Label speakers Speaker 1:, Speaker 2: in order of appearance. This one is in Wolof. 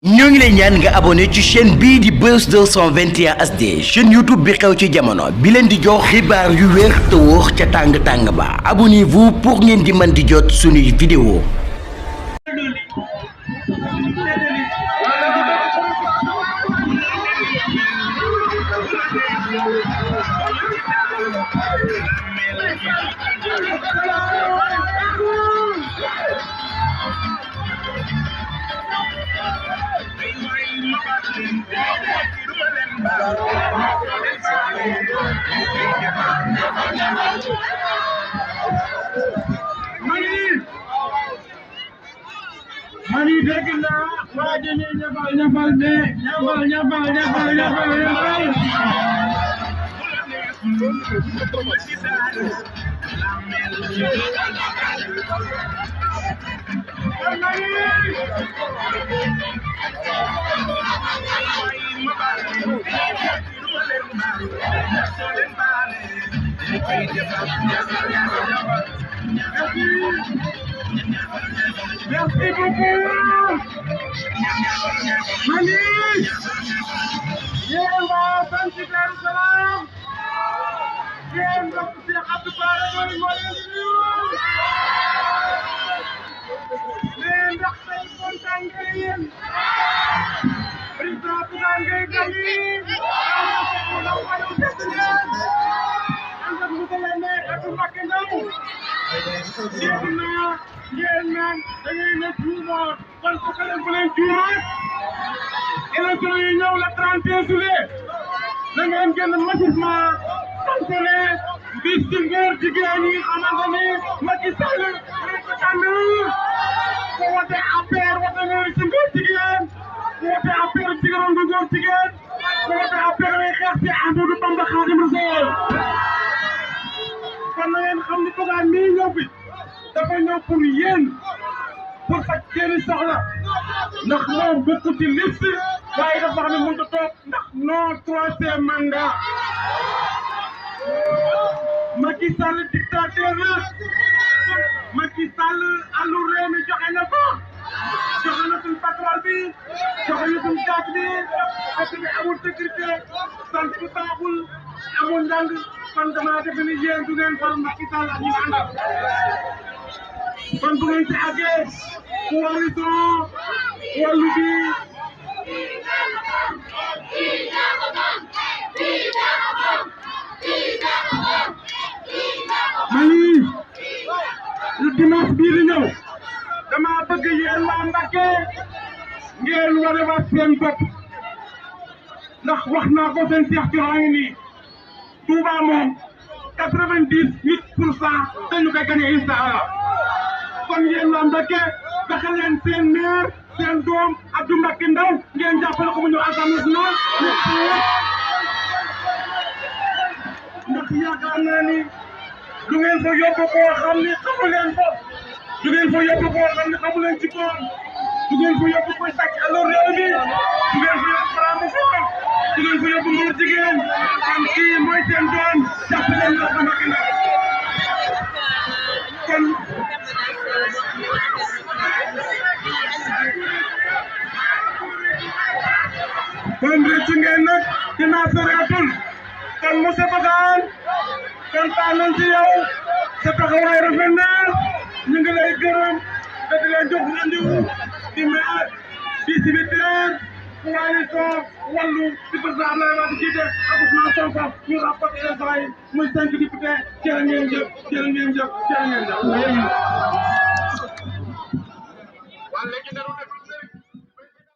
Speaker 1: ñoo ngi lay ñaan nga abonné ci chaîne bii di Buzz 221 HD chaîne YouTube bi xew ci jamono bi leen di jox xibaar yu wér te wóor ca tàng-tàng ba abonnez-vous pour ngeen di mën di jot suñuy vidéo.
Speaker 2: Mani dégg naa waa ji ñuy ñafal ne ñafal. Merci beaucoup. Mani yéen waa sant Daaru Salaam yéen mbokk Cheikh Abdou Bara Dolly moo leen di nuyu mais ndax tey kontaan ngeen yéen président Bougane Gueye Dany ànd ak monsieur le maire Abdou Mbacké Ndao dégg naa yéen naan da ngay ne juumoo kon su ko leen bu leen juumoo élection yi ñëw le 31 juillet na ngeen génn massivement sanctionné bis ci ngóor jigéen yi xamante ni Macky Sall rek ko tànn ku wote APR wote nga ci ngóor jigéen ku wote APR jigéen du ngóor jigéen ku wote APR ngay xeex ci Amadou Bamba Khadimou Rassoul kon na ngeen xam ni Bougane mii ñëw fi dafa ñëw pour yéen pour faj seeni soxla ndax moom bokku ci liste waaye dafa xam ne mënut a toog ndax non troisième mandat Macky Sall dictateur la Macky Sall àllu réew mi joxe na ko joxe na suñ pétrole bi joxe na suñ gaz bi fekk bi amul sécurité sant bu baaxul amul njàng kon damaa defe ni yéen du ngeen fal Macky Sall ak ñu àndal kon bu ngeen ci àggee coalition wàllu bi mani lu dimanche bii di ñëw dama bëgg yéen waa Mbacké ngeen wane wax seen bopp ndax wax naa ko seen Cheikh Thioro ngi nii Touba moom 98% dañu koy gagné incha allah kon yéen waa Mbacké fexe leen seen maire seen doom Abdou Mbacké Ndao ngeen jàppale ko mu ñëw Assemblée nationale ndax yaakaar naa ni du ngeen fa yóbbu koo xam ni xamu leen ko du ngeen fa yóbbu koo xam ni xamu leen ci koom du ngeen fa yóbbu koy sàcc alal réew mi du ngeen fa yóbbu franc-maçon du ngeen fa yóbbu ngóor jigéen kon kii mooy seen doom jàppale leen Abdou Mbacké Ndao kon kon rëcc ngeen nag dinaa soreetul kon monsieur Bougane kontaan nañ ci yow sa taxawaay rafet na ñu ngi lay gërëm te di leen jox rendez-vous di maire di cimetière coalition wàllu di président Abdoulaye Wade jiite ak Ousmane Sonko ñu rapporté élection yi muy 5 députés jërë ngeen jëf jërë ngeen jëf jërë ngeen jëf